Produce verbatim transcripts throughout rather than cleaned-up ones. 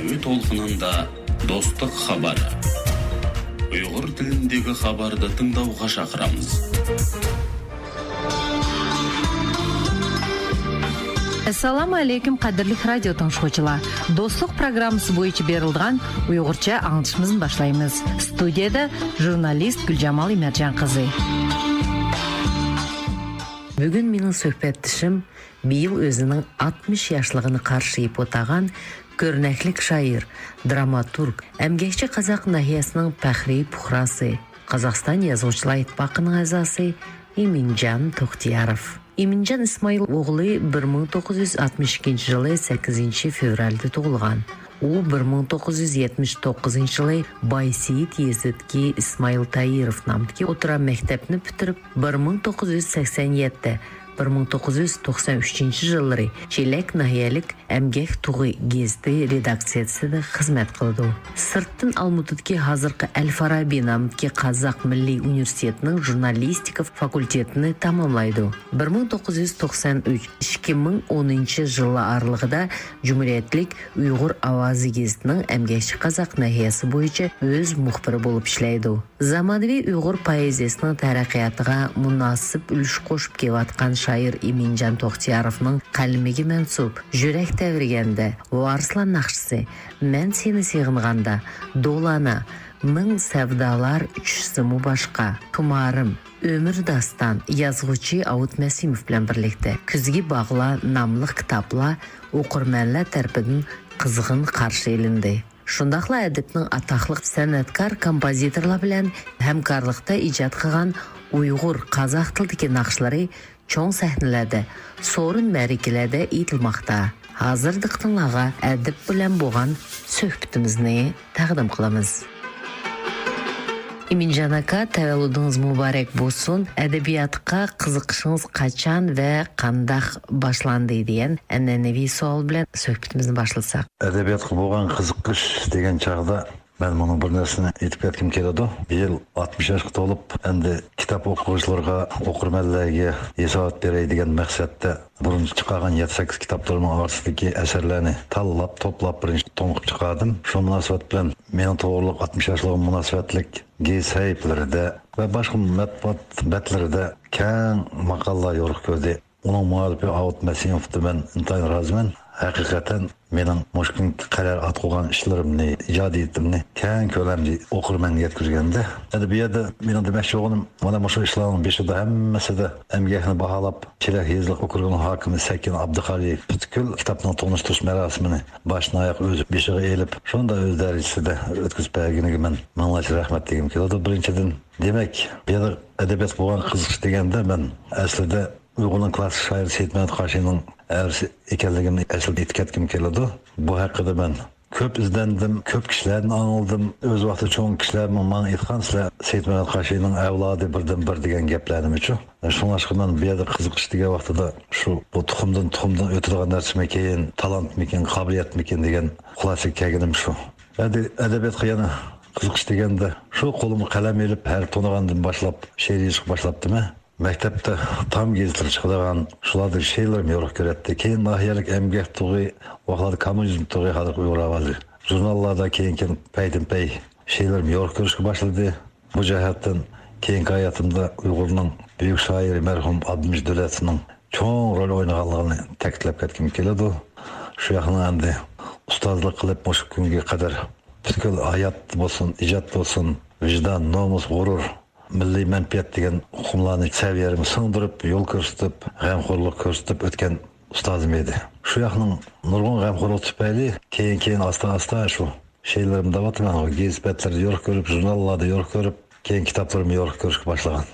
Ve tolqınında dostluk haber. Uyghur dilindeki haberde tinglavğa chaqıramız. Assalomu alaykum, qadrli radio tinglovchilar. Do'stlik programmasi bo'yicha berilgan Uyg'urcha anglitishimizni boshlaymiz. Studiyada jurnalist Guljamal Imerjan qizi. Bugun mening suhbatdishim بىيىل ئۆزىنىڭ ئاتمىش ياشلىقىنى قارشىلىيىپ ئولتۇرغان كۆرنەكلىك شائىر، دراماتورگ، ئەمگەكچى قازاق ناھىيەسىنىڭ پەخرىي پۇقراسى، قازاقىستان يازغۇچىلار ئىتتىپاقىنىڭ ئەزاسى ئىمىنجان توختىياروف. ئىمىنجان ئىسمائىل ئوغلى بىر مىڭ توققۇز يۈز ئاتمىش ئىككىنچى يىلى سەككىزىنچى فېۋرالدا تۇغۇلغان. ئۇ بىر مىڭ توققۇز يۈز يەتمىش توققۇزىنچى يىلى بايسېيىت يېزىدىكى ئىسمائىل تايىروف نامىدىكى ئوتتۇرا مەكتەپنى پۈتتۈرۈپ، بىر مىڭ توققۇز يۈز سەكسەن يەتتە، بىر مىڭ توققۇز يۈز توقسەن ئۈچىنچى يىللىرى چېلەك ناھىيەلىك ئەمگەك تۇغى گېزىتى رېداكسىيىسىدا خىزمەت قىلىدۇ. سىرتتىن ئالمۇتىدىكى ھازىرقى ئەل فارابى نامىدىكى قازاق مىللىي ئۇنىۋېرسىتېتىنىڭ ژۇرنالىستىكا فاكۇلتېتىنى تاماملايدۇ. بىر مىڭ توققۇز يۈز توقسەن ئۈچ، ئىككى مىڭ ئونىنچى يىللار ئارىلىقىدا جۇمھۇرىيەتلىك ئۇيغۇر ئاۋازى گېزىتىنىڭ ئەمگەكچى قازاق ناھىيەسى بويىچە ئۆز مۇخبىرى بولۇپ ئىشلەيدۇ. زامانىۋى ئۇيغۇر پوئېزىيىسىنىڭ تەرەققىياتىغا مۇناسىپ ئۈلۈش قوشۇپ كېلىۋاتقان شائىر ئىمىنجان توختىياروفنىڭ قەلىمىگە مەنسۇپ يۈرەك تەۋرىگەندە، ۋارىسلار ناخشىسى، مەن سېنى سېغىنغاندا، دولانا، مىڭ سەۋدالار چۈشسىمۇ باشقا، خۇمارىم، ئۆمۈر داستان، يازغۇچى ئاۋۇت مەسىموف بىلەن بىرلىكتە كۈزگى باغلار ناملىق كىتابلار ئوقۇرمەنلەر تەرىپىدىن قىزغىن قارشى ئېلىندى. شۇنداقلا ئەدىبنىڭ ئاتاقلىق سەنئەتكار كومپوزىتورلار بىلەن ھەمكارلىقتا ئىجاد قىلغان ئۇيغۇر، قازاق تىلىدىكى ناخشىلىرى چوڭ سەھنىلەردە، سورۇن مەرىكىلەردە ئېيتىلماقتا. ھازىر دىققىتىڭلارغا ئەدىب بىلەن بولغان سۆھبىتىمىزنى تەقدىم قىلىمىز. ئىمىنجان ئاكا، تەۋەللۇدىڭىز مۇبارەك بولسۇن. ئەدەبىياتقا قىزىقىشىڭىز قاچان ۋە قانداق باشلاندى دېگەن ئەنئەنىۋى سوئال بىلەن سۆھبىتىمىزنى باشلىساق. ئەدەبىياتقا بولغان قىزىقىش دېگەن چاغدا مەن مۇنۇ بىر نەرسىنى ئېيتىپ كەتكۈم كېلىدۇ. بىيىل ئاتمىش ياشقا تولۇپ، ئەمدى كىتاب ئوقۇغۇچىلارغا، ئوقۇرمەنلەرگە ھېسابات بېرەي دېگەن مەقسەتتە بۇرۇن چىقارغان يەتتە سەككىز كىتابلىرىمنىڭ ئارىسىدىكى ئەسەرلەرنى تاللاپ، توپلاپ بىرىنچى توم قىلىپ چىقاردىم. شۇ مۇناسىۋەت بىلەن مېنىڭ توغرىلىق ئاتمىش ياشلىقىم مۇناسىۋەتلىك گېزىت سەھىپىلىرىدە ۋە باشقا مەتبۇئات بەتلىرىدە كەڭ ماقالىلەر يورۇق كۆردى. ئۇنىڭ مۇئەللىپى ئاۋۇت مەسىموفقا مەن ئىنتايىن رازىمەن. ھەقىقەتەن مېنىڭ مۇشۇ كۈنگە قەدەر ئاتقۇزغان ئىشلىرىمنى، ئىجادىيىتىمنى كەڭ كۆلەمدە ئوقۇرمەنگە يەتكۈزگەندە، ئەمدى بۇ يەردە مېنىڭ دېمەكچى بولغىنىم، مانا مۇشۇ ئىشلارنىڭ بېشىدا ھەممىسىدە ئەمگەكنى باھالاپ، چېلەك يېزىلىق ئوكرۇگىنىڭ ھاكىمى سەكىن ئابدۇقالىيېف پۈتكۈل كىتابنىڭ تونۇشتۇرۇش مەراسىمىنى باشتىن ئاياق ئۆزى بېشىغا ئېلىپ، شۇنداق ئۆز دەرىجىسىدە ئۆتكۈزۈپ بەرگىنىگە مەن مىڭلارچە رەھمەت دېگۈم كېلىدۇ. بىرىنچىدىن، دېمەك، بۇ يەردە ئەدەبىيات بولغان قىزىقىش دېگەندە، مەن ئەسلىدە ئۇيغۇرنىڭ كلاسسىك شائىرى سېيىت مەمەت قاشىنىڭ ھەۋىسى ئېكەنلىكىمنى ئەسلىدە ئېيتىپ كەتكۈم كېلىدۇ. بۇ ھەققىدە مەن كۆپ ئىزدەندىم، كۆپ كىشىلەردىن ئاڭلىدىم. ئۆز ۋاقتىدا چوڭ كىشىلەرمۇ ماڭا ئېيتقان، سىلەر سېيىت مەمەت قاشىنىڭ ئەۋلادى بىردىن بىر دېگەن گەپلەرنىمۇچۇ. شۇڭلاشقا مەن بۇ يەردە قىزىقىش دېگەن ۋاقتىدا شۇ بۇ تۇخۇمدىن، تۇخۇمدىن ئۆتىدىغان نەرسىمىكىن، تالانتمىكىن، قابىلىيەتمىكىن دېگەن خۇلاسىگە كەلگىنىم شۇ. ئەدە-، ئەدەبىياتقا يەنە قىزىقىش دېگەندە، شۇ قولۇمغا قەلەم ئېلىپ، ھەرپ تونۇغاندىن باشلاپ شېئىر يېزىشقا باشلاپتىمەن. مەكتەپتە تام گېزىتلىرى چىقىدىغان، شۇلاردا شېئىرلىرىم يورۇق كۆرەتتى. كېيىن ناھىيەلىك ئەمگەك تۇغى، ۋاقىتلاردا كوممۇنىزم تۇغى، ھازىرقى ئۇيغۇر ئاۋازى ژۇرناللاردا كېيىن-كېيىن پەيدىن-پەي شېئىرلىرىم يورۇق كۆرۈشكە باشلىدى. بۇ جەھەتتىن كېيىنكى ھاياتىمدا ئۇيغۇرنىڭ بۈيۈك شائىرى مەرھۇم ئابدۇمىجىت دۆلەتلىنىڭ چوڭ رول ئوينىغانلىقىنى تەكىتلەپ كەتكۈم كېلىدۇ. شۇ ياقنىڭ ئەمدى ئۇستازلىق قىلىپ مۇشۇ كۈنگە قەدەر پۈتكۈل ھايات بولسۇن، ئىجاد بولسۇن، ۋىجدان، نومۇس، غۇرۇر، مىللىي مەنپىئەت دېگەن ئۇقۇملارنى سەۋىيەمگە سىڭدۈرۈپ، يول كۆرسىتىپ، غەمخورلۇق كۆرسىتىپ ئۆتكەن ئۇستازىم ئىدى. شۇ ياقنىڭ نۇرغۇن غەمخورلۇق تۈپەيلى كېيىن-كېيىن ئاستا-ئاستا شۇ شېئىرلىرىمنى دەۋاتىمەن، گېزىت بەتلىرىدە يورۇق كۆرۈپ، ژۇرناللاردا يورۇق كۆرۈپ، كېيىن كىتابلىرىمنى يورۇق كۆرۈشكە باشلىغان.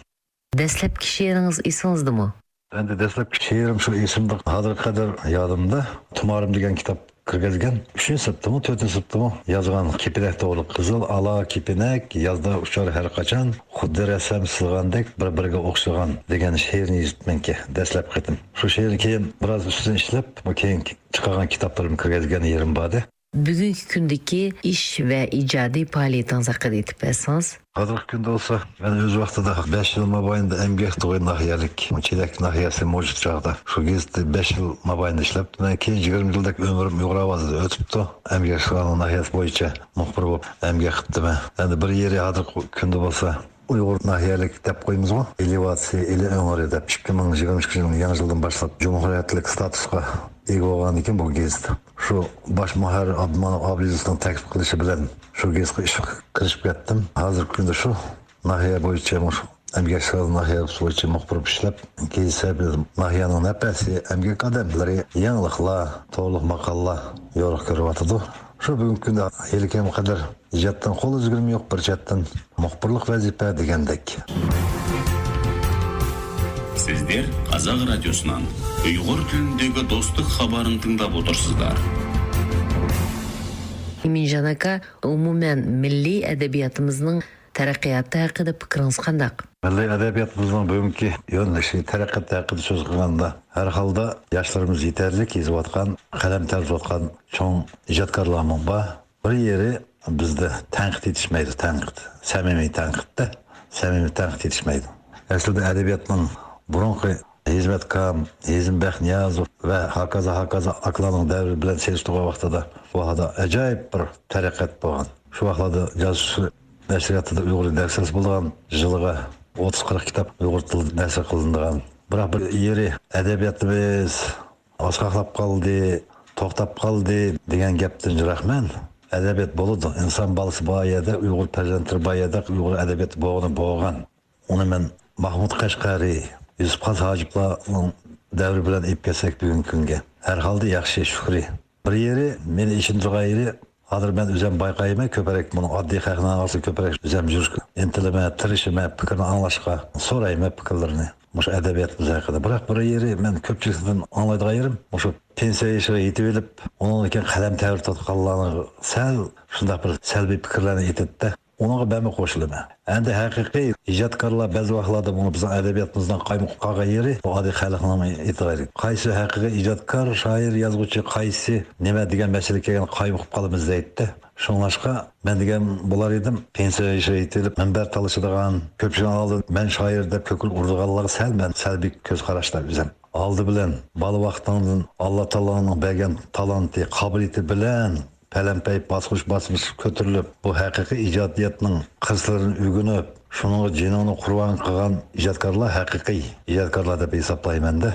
دەسلەپكى شېئىرىڭىز ئېسىڭىزدىمۇ؟ ئەمدى دەسلەپكى شېئىرىم شۇ ئېسىمدە ھازىرغا قەدەر يادىمدا. تۇمارىم دېگەن كىتاب كىرگۈزگەن. ئۈچىنچى سىنىپتىمۇ، تۆتىنچى سىنىپتىمۇ يازغان كېپىنەك توغرىلىق، قىزىل ئالا كېپىنەك، يازدا ئۇچار ھەر قاچان، خۇددى رەسسام سىزغاندەك بىر-بىرىگە ئوخشىغان دېگەن شېئىرنى يېزىپتىمەنكى، دەسلەپكى قېتىم. شۇ شېئىرنى كېيىن بىراز ئۈستىدىن ئىشلەپ، بۇ كېيىنكى چىقارغان كىتابلىرىمغا كىرگۈزگەن يېرىم بار ئىدى. بۈگۈنكى كۈندىكى ئىش ۋە ئىجادىي پائالىيىتىڭىز ھەققىدە ئېيتىپ بەرسىڭىز. ھازىرقى كۈندە بولسا، مەن ئۆز ۋاقتىدا بەش يىل مابەينىدە ئەمگەك تۇغى ناھىيەلىك چېلەك ناھىيەسى مەۋجۇت چاغدا شۇ گېزىتتە بەش يىل مابەينىدە ئىشلەپتىمەن. كېيىن يىگىرمە يىلدەك ئۆمرۈم ئۇيغۇر ئاۋازىدا ئۆتۈپتۇ. ئەمگەك شۇ ناھىيەسى بويىچە مۇخبىر بولۇپ ئەمگەك قىپتىمەن. ئەمدى بىر يېرى ھازىرقى كۈندە بولسا، ئۇيغۇر ناھىيەلىك دەپ قويىمىزغۇ، ئېلېۋاتسىيە، ئېلى ئۆڭرى دەپ ئىككى مىڭ يىگىرمە ئىككىنچى يىلنىڭ يېڭى يىلىدىن باشلاپ جۇمھۇرىيەتلىك ستاتۇسقا ئىگە بولغاندىن كېيىن بۇ گېزىت شۇ باش مۇھەررىر ئابدۇماناپ ئابلىزىزنىڭ تەكلىپ قىلىشى بىلەن شۇ گېزىتكە ئىشقا كىرىشىپ كەتتىم. ھازىرقى كۈندە شۇ ناھىيە بويىچە مۇشۇ ئەمگەك شىرازى ناھىيەسى بويىچە مۇخبىر بولۇپ ئىشلەپ، كېيىن سەۋەبى ناھىيەنىڭ نەپەسى، ئەمگەك ئادەملىرى، يېڭىلىقلار، توغرىلىق ماقالىلار يورۇق كۆرۈۋاتىدۇ. شۇ بۈگۈنكى كۈندە ھېلىكىمگە قەدەر ئىجادتىن قول ئۈزگىنىم يوق، بىر چەتتىن مۇخبىرلىق ۋەزىپە دېگەندەك. سىزلەر قازاق رادىيوسىنىڭ ئۇيغۇر تىلىدىكى دوستلۇق خەۋىرىنى تىڭلاپ ئولتۇرسىزلار. ئىمىنجان ئاكا، ئومۇمەن مىللىي ئەدەبىياتىمىزنىڭ تەرەققىياتى ھەققىدە پىكرىڭىز قانداق؟ مىللىي ئەدەبىياتىمىزنىڭ بۈگۈنكى يۆنىلىشى، تەرەققىيات ھەققىدە سۆز قىلغاندا، ھەر ھالدا ياشلىرىمىز يېتەرلىك يېزىۋاتقان، قەلەم تەۋرىتىۋاتقان چوڭ ئىجادكارلارمۇ بار. بىر يېرى بىزدە تەنقىد يېتىشمەيدۇ، تەنقىد، سەمىمىي تەنقىدتە، سەمىمىي تەنقىد يېتىشمەيدۇ. ئەسلىدە ئەدەبىياتنىڭ بۇرۇنقى ھېزمەتكام، ھېزىم بەخت نىيازوف ۋە ھاكازا، ھاكازا ئاكىلارنىڭ دەۋرى بىلەن سېلىشتۇرغان ۋاقتىدا، بۇ ھالدا ئاجايىپ بىر تەرەققىيات بولغان. شۇ ۋاقىتلاردا جاسۇسلۇق نەشرىياتىدا ئۇيغۇر رېداكسىيەسى بولغان، يىلىغا ئوتتۇز قىرىق كىتاب ئۇيغۇر تىلىدا نەشر قىلىنىدىغان. بىراق بىر يېرى ئەدەبىياتىمىز ئاسقاقلاپ قالدى، توختاپ قالدى دېگەن گەپتىن يىراقمەن. ئەدەبىيات بولىدۇ. ئىنسان بالىسى بار يەردە، ئۇيغۇر پەرزەنتلىرى بار يەردە ئۇيغۇر ئەدەبىياتى بولغىنى بولغان. ئۇنى مەن ماھمۇد قەشقەرى، يۈسۈپ خاس ھاجىپلارنىڭ دەۋرى بىلەن ئېلىپ كەلسەك بۈگۈنكى كۈنگە، ھەر ھالدا ياخشى، شۈكرى. بىر يېرى مېنى ئېچىندۇرغان يېرى، ھازىر مەن ئۆزۈم بايقايمەن، كۆپرەك بۇنىڭ ئاددىي خەقنىڭ ئارىسىدا كۆپرەك ئۆزۈم يۈرۈشكە ئىنتىلىمەن، تىرىشىمەن، پىكرىنى ئاڭلاشقا سورايمەن پىكىرلىرىنى مۇشۇ ئەدەبىياتىمىز ھەققىدە. بىراق بىر يېرى مەن كۆپچىلىكتىن ئاڭلايدىغان يېرىم، مۇشۇ پېنسىيە يېشىغا يېتىۋېلىپ، ئۇنىڭدىن كېيىن قەلەم تەۋرىتىۋاتقانلارنىڭ سەل شۇنداق بىر سەلبىي پىكىرلەرنى ئېيتىدىدە. ئۇنىڭغا مەنمۇ قوشۇلىمەن. ئەمدى ھەقىقىي ئىجادكارلار بەزى ۋاقىتلاردا بۇ بىزنىڭ ئەدەبىياتىمىزنىڭ قايمۇقۇپ قالغان يېرى، بۇ ئاددىي خەلقنىڭ ئېيتىدىغان يېرى. قايسى ھەقىقىي ئىجادكار، شائىر، يازغۇچى، قايسى نېمە دېگەن مەسىلە كەلگەندە قايمۇقۇپ قالىمىز دەيتتى. شۇڭلاشقا مەن دېگەن بولار ئىدىم، پېنسىيە يېشىغا يېتىۋېلىپ مىنبەر تالىشىدىغان، كۆپچىلىكنىڭ ئالدىدا مەن شائىر دەپ كۆكۈرۈك ئۇرىدىغانلارغا سەل مەن سەلبىي كۆز قاراشتا ئۆزۈم. ئالدى بىلەن بالا ۋاقتىڭدىن ئاللا تائالانىڭ بەرگەن تالانتى، قابىلىيىتى بىلەن پەلەمپەي باسقۇچ باسقۇچ كۆتۈرۈلۈپ، بۇ ھەقىقىي ئىجادىيەتنىڭ قىرلىرىنى ئۆگىنىپ، شۇنىڭغا جېنىڭنى قۇربان قىلغان ئىجادكارلار ھەقىقىي ئىجادكارلار دەپ ھېسابلايمەن-دە.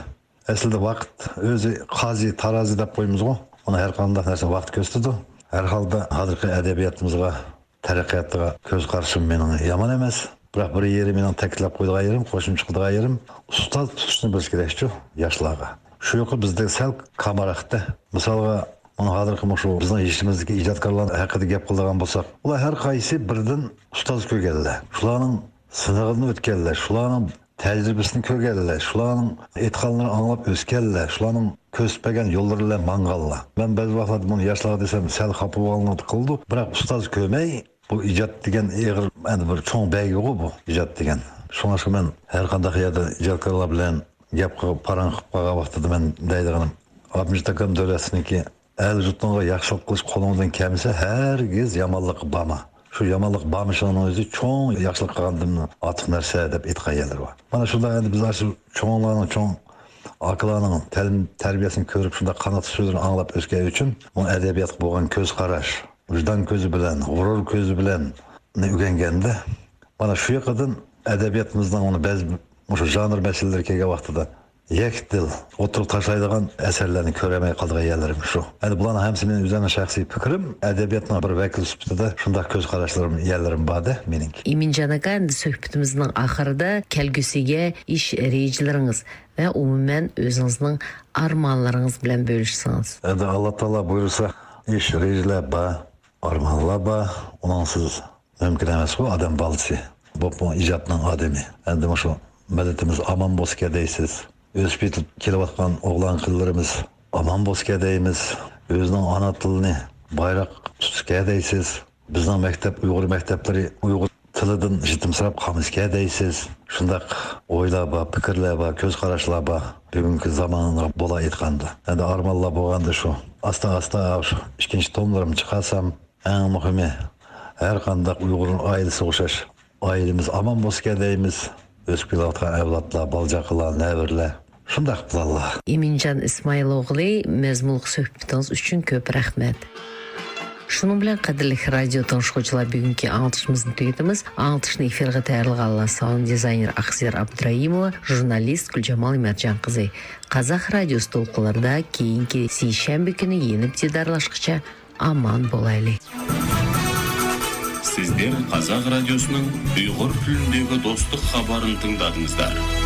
ئەسلىدە ۋاقىت ئۆزى قازى، تارازى دەپ قويىمىزغۇ، ئۇنى ھەر قانداق نەرسىنى ۋاقىت كۆرسىتىدۇ. ھەر ھالدا ھازىرقى ئەدەبىياتىمىزغا، تەرەققىياتىغا كۆز قارىشىم مېنىڭ يامان ئەمەس. بىراق بىر يېرى مېنىڭ تەكىتلەپ قويىدىغان يېرىم، قوشۇمچە قىلىدىغان يېرىم، ئۇستاز تۇتۇشنى بىلىش كېرەكچۇ ياشلارغا. شۇ يوقى بىزدە سەل كامراقتا. مىسالغا، مانا ھازىرقى مۇشۇ بىزنىڭ يېشىمىزدىكى ئىجادكارلار ھەققىدە گەپ قىلىدىغان بولساق، ئۇلار ھەر قايسى بىردىن ئۇستاز كۆرگەنلەر. شۇلارنىڭ سىنىغىدىن ئۆتكەنلەر، شۇلارنىڭ تەجرىبىسىنى كۆرگەنلەر، شۇلارنىڭ ئېيتقانلىرىنى ئاڭلاپ ئۆسكەنلەر، شۇلارنىڭ كۆرسىتىپ بەرگەن يوللىرى بىلەن ماڭغانلار. مەن بەزى ۋاقىتلاردا بۇنى ياشلارغا دېسەم، سەل خاپا بولغانلىقى قىلىدۇ. بىراق ئۇستاز كۆرمەي، بۇ ئىجاد دېگەن ئېغىر، ئەمدى بىر چوڭ بەيگىغۇ بۇ ئىجاد دېگەن. شۇڭلاشقا مەن ھەر قانداق يەردە ئىجادكارلار بىلەن گەپ قىلىپ، پاراڭ قىلىپ قالغان ۋاقتىدا مەن دەيدىغىنىم، ئابدۇمىجىت ئاكام دۆلەتسىزنىڭكى، ئەل-يۇرتۇڭغا ياخشىلىق قىلىش قولۇڭدىن كەلمىسە، ھەرگىز يامانلىققا بارما. شۇ يامانلىق بارمىشىڭنىڭ ئۆزى چوڭ ياخشىلىق قىلغاندىن ئارتۇق نەرسە دەپ ئېيتقان يەرلىرى بار. مانا شۇنداق ئەمدى بىز ئاشۇ چوڭلارنىڭ، چوڭ ئاكىلارنىڭ تەلىم-تەربىيەسىنى كۆرۈپ، شۇنداق قاناتلىق سۆزلىرىنى ئاڭلاپ ئۆسكەن ئۈچۈن بۇ ئەدەبىياتقا بولغان كۆز قاراش، ۋىجدان كۆزى بىلەن، غۇرۇر كۆزى بىلەن ئۆگەنگەندە، مانا شۇ ياقىدىن ئەدەبىياتىمىزنىڭ ئۇنى بەزى مۇشۇ ژانىر مەسىلىلىرى كەلگەن ۋاقتىدا يەكدىل ئوتتۇرىغا تاشلايدىغان ئەسەرلەرنى كۆرەلمەي قالىدىغان يەرلىرىم شۇ. ئەمدى بۇلارنىڭ ھەممىسى مېنىڭ ئۆزۈمنىڭ شەخسىي پىكرىم. ئەدەبىياتنىڭ بىر ۋەكىلى سۈپىتىدە شۇنداق كۆز قاراشلىرىم، يەرلىرىم بار-دە مېنىڭكى. ئىمىنجان ئاكا، ئەمدى سۆھبىتىمىزنىڭ ئاخىرىدا كەلگۈسىگە ئىش رېجىلىرىڭىز ۋە ئومۇمەن ئۆزىڭىزنىڭ ئارمانلىرىڭىز بىلەن بۆلۈشسىڭىز. ئەمدى ئاللا تائالا بۇيرۇسا، ئىش رېجىلەر بار، ئارمانلار بار. ئۇنىڭسىز مۇمكىن ئەمەسقۇ ئادەم بالىسى، بولۇپمۇ ئىجادنىڭ ئادىمى. ئەمدى مۇشۇ مىللىتىمىز ئامان بولسا دەيسىز، ئۆسۈپ يېتىپ كېلىۋاتقان ئوغلان قىزلىرىمىز ئامان بولسا دەيمىز، ئۆزىنىڭ ئانا تىلىنى بايراق تۇتسا دەيسىز. بىزنىڭ مەكتەپ، ئۇيغۇر مەكتەپلىرى ئۇيغۇر تىلىدىن يېتىمسىرەپ قالمىسىكەن دەيسىز. شۇنداق ئويلار بار، پىكىرلەر بار، كۆز قاراشلار بار. بۈگۈنكى زامانغا بولاي ئېيتقاندا. ئەمدى ئارمانلار بولغاندا شۇ. ئاستا-ئاستا شۇ ئىككىنچى توملىرىمنى چىقارسام، ئەڭ مۇھىمى، ھەر قانداق ئۇيغۇرنىڭ ئائىلىسىگە ئوخشاش ئائىلىمىز ئامان بولسىكەن دەيمىز. ئۆسۈپ كېلىۋاتقان ئەۋلادلار، بالىچاقىلار، نەۋرىلەر. شۇنداق پىلانلار. ئىمىنجان ئىسمائىل ئوغلى، مەزمۇنلۇق سۆھبىتىڭىز ئۈچۈن كۆپ رەھمەت. شۇنىڭ بىلەن، قەدىرلىك رادىيو تىڭشىغۇچىلار، بۈگۈنكى ئاڭلىتىشىمىزنى تۈگىتىمىز. ئاڭلىتىشنى ئېفىرغا تەييارلىغانلار ساۋۇند دىزاينېر ئاقسىيار ئابدۇرايىموۋا، ژۇرنالىست گۈلجامال ئىمەتجان قىزى. قازاق رادىيوسى تولقۇنلىرىدا كېيىنكى سەيشەنبە كۈنى يېنىپ دىدارلاشقىچە ئامان بولايلى. سىزلەر قازاق رادىيوسىنىڭ ئۇيغۇر تىلىدىكى دوستلۇق خەۋىرىنى تىڭلىدىڭلار.